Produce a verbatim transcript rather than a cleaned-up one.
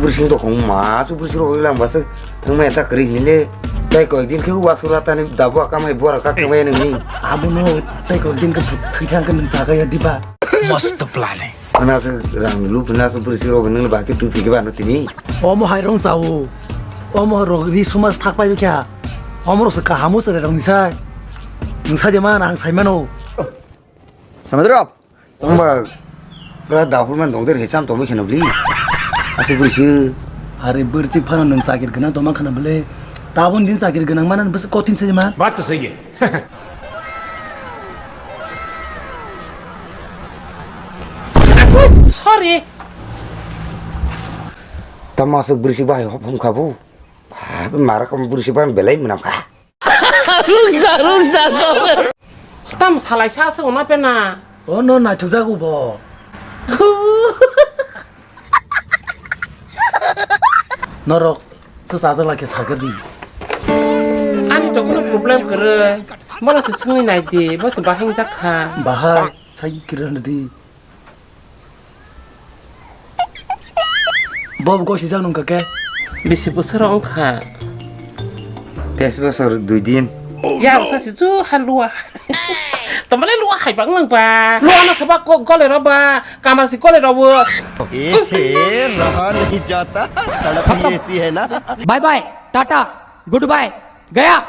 Bwswng dokhong ma su bwswk rok lang bwswk thangmaya ta kwrwi hinwi le. Tai koi din khe wasura tani dabu akamai bora ka thangmaya nungni. Abono tai koi din khe thwi thang khe nung jaga ya diba. Mast planning. Ana se rang lu bina su bwswk rok nung ba khe tu phikhe ba no tini. Omo hai rong sao. Omo rok ri sumas thak pai kha. Omo rok se kaham se rong ni sai. Nung sa je man ang sai mano. Samadrop. Sangba pura dahul man dong der hecham tomi kheno bli. Asik bwrwisi. Are bwrwisi phano nwng chakir gwnang toma khana bwle. Tabon din chakir gwnang manan bwswk kotin se ma. Baat to sahi hai. Sorry. Tama asik bwrwisi bahai hop hom khabu. Mara kam bwrwisi ban belai mwnam kha. Tam salai sa se ona pena. Ono naithokjago bo. Norok se sajak lai khe sakhe di. Ani to kuno problem kwrwi. Bono se swngwi nai di, bo se bahai wngjak kha. Bahai, sai kwrwi hwn di. Bob gosijak nung kake. Bisi bosor wngkha? Teis bosor dui din. Ya, usa si ju ha lua. Tamale lua hai bang nang ba. Lua na saba ko gole ro ba. Kamar si gole ro bo. Ehe, raha nahi jata. Tadap hi aisi hai na. Bye bye, tata, goodbye, gaya.